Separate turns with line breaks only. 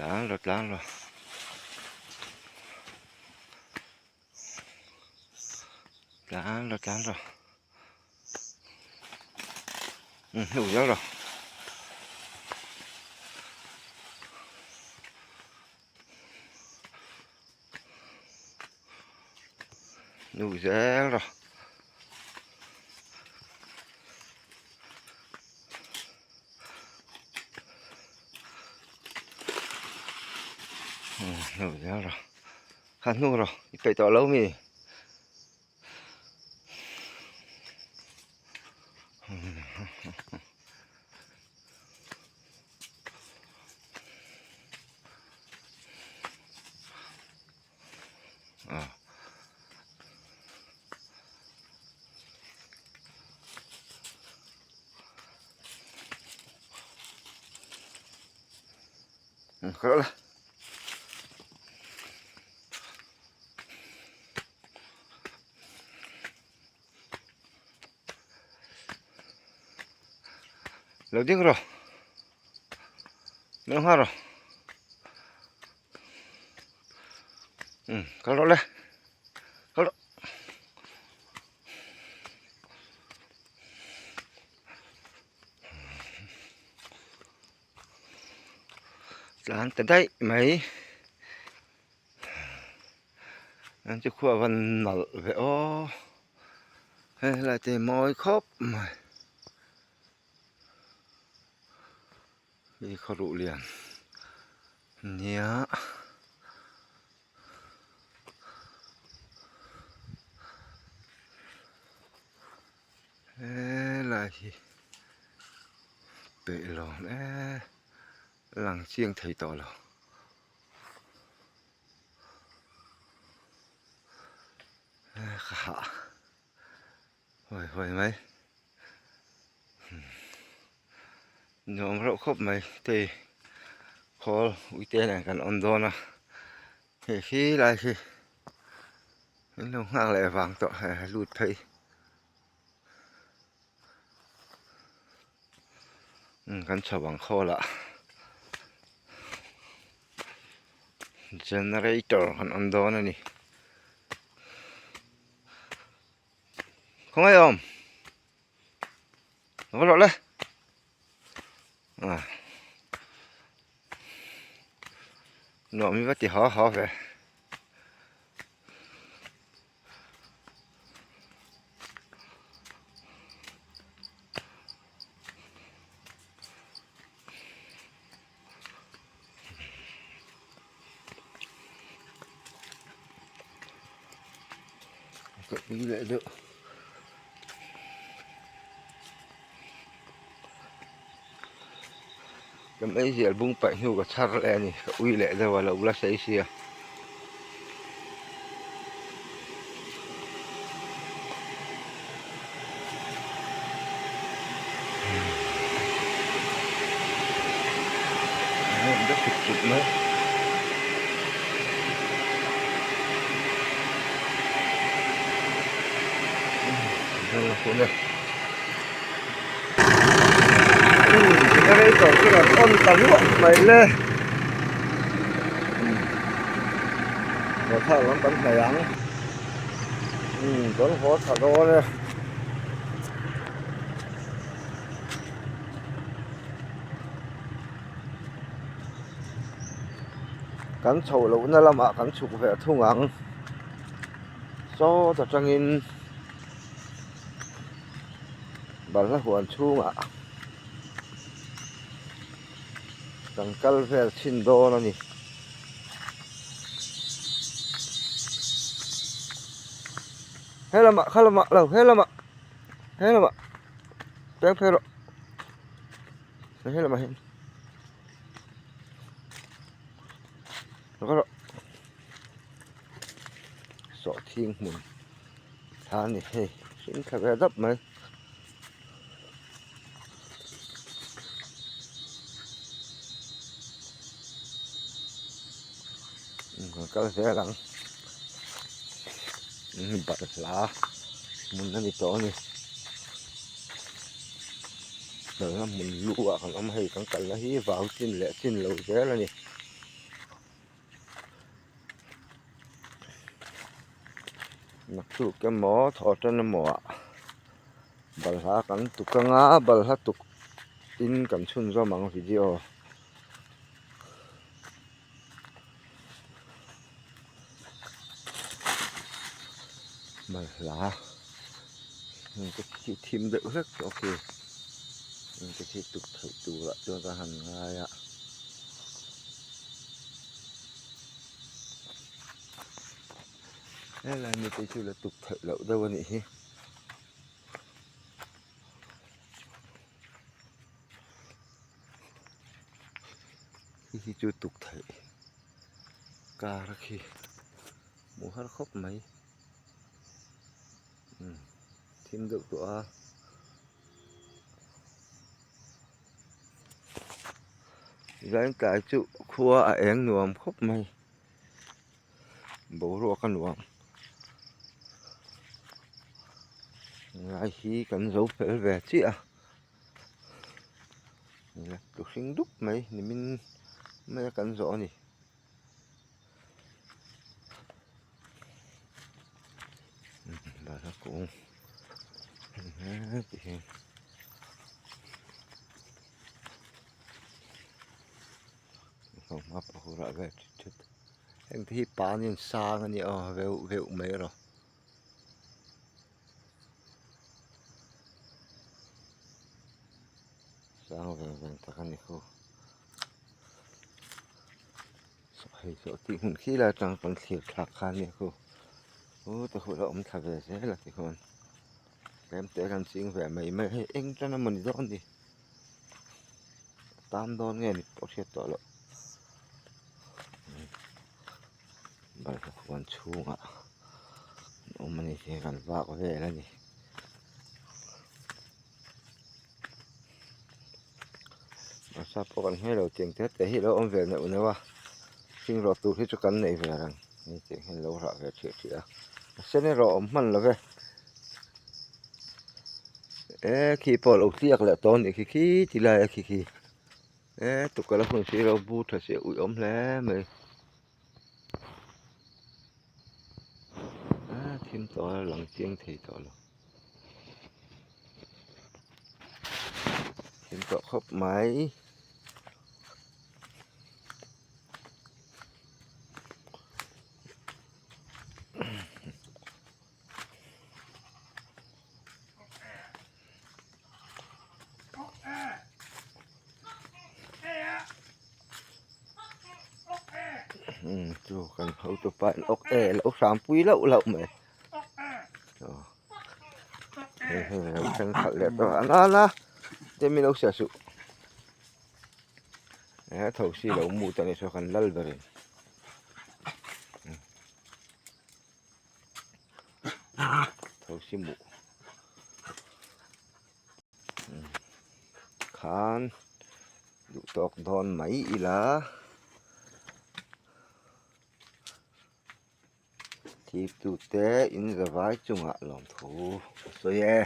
Tlan rawh tlan rawh. Tlan rawh tlan rawh. Hnu zel rawh. Hnu zel rawh. Hnu zel rawh. Kha hnu rawh i peih tawh lo mi. Kal la. Lo ding rawh. Lo nghal rawh. Kal rawh le. Kal rawh. Tlan ta daih mai. An chu khua van nalh ve aw. Hei helai te hi mawi khawp mai. Hei khaw ruh lian nia. Helai hi peih lawm e lang chiang thei tawh lo. Ka hah huai huai mai nuam reuh khawp mai tei khawl uite nen kan awm dawn a hei khi lai khi in lo nghak leh vang tawh lut phei. Kan chho ang khawl ah generator kan awm dawn a ni khawngaih awm va rawh le ah nuam hi va ti haw haw ve. Ka ui leh deuh. Ka meizial bung paih hnu ka chhar leh a ni ka ui leh deuh a lo la sei sia. Generator chu rawn on ta luah mai le haw thlak lam kan hnaih ang kan haw thla dawn e. Kan chhoh lohna lamah kan chhuk ve thung ang sawt atangin. Balhla huan chhungah kan kal vel chhin dawn a ni. He lamah kha lamah lo he lamah he lamah peng phei rawh he lamah hian lo kal rawh sawhthing hmun. Thla a ni hei hring thla ve dap mai. Kan kal zel ang balhla hmun a ni tawh a ni balhla hmun lu ah kan awm a hei kan kalna hi vau chin leh chin lo zel a ni. Naktuk emaw thaw tan emaw ah balhla kan tuk anga balhla tuk in kan chhunzawm ang video. Balhla heng te khi thim deuh hlek tawh khi heng te khi tuk theih turah chuan ka han ngai a. Helai mi te chu la tuk theih loh deuh a nih hi. Khi hi chu tuk theih kar a khi hmuh har khawp mai umm thim deuh tawh a. Tichuan tlai chu khua a eng nuam khawp mai. Boruak a nuam lai hi kan zo fel ve chiah a tu hring dup mai nimin mai a kan zawh a ni. Heng te hi pan in sang a nia aw veuh veuh mai erawh. Sang veng veng tak a ni khu. Hei chu tih hmun khi lai atang kan thlir thlak kha a nia khu. Aw te khu la awm thla ve zel a tikhuan tlem te hian ching ve mai mai a hei eng tan emaw ni dawn ni. Tam dawn nge ni pawh hriat tawh loh balhla huan chhungah an awm a ni tih kan vak vel a ni. Bawrhsap pawh kan hmel lo tiang te te hi a lo awm ve neuh neuh a hring rawh tur hi chu kan nei ve reng hei tiang hian a lo rah ve thih thih a a sen erawh a awm hman lo ve. E khi pawh a lo tliak leh tawh a nih khi khi ti lai a khi khi e tukverh a hun si lo bu tha si a uih awm hle mai a thim tawh a lang chiang thei tawh lo thim tawh khawp mai. Chu kan hotu pa in awk e lo hram pui loh loh mai hei hei lo thleng khalh leh tawh a nana te min lo hria suh he tho si lo mu ta ni saw kan lal berin. Thosi muh khan duh tawk dawn mai ila thip tute in zavai chungah lawmthu a sawi e.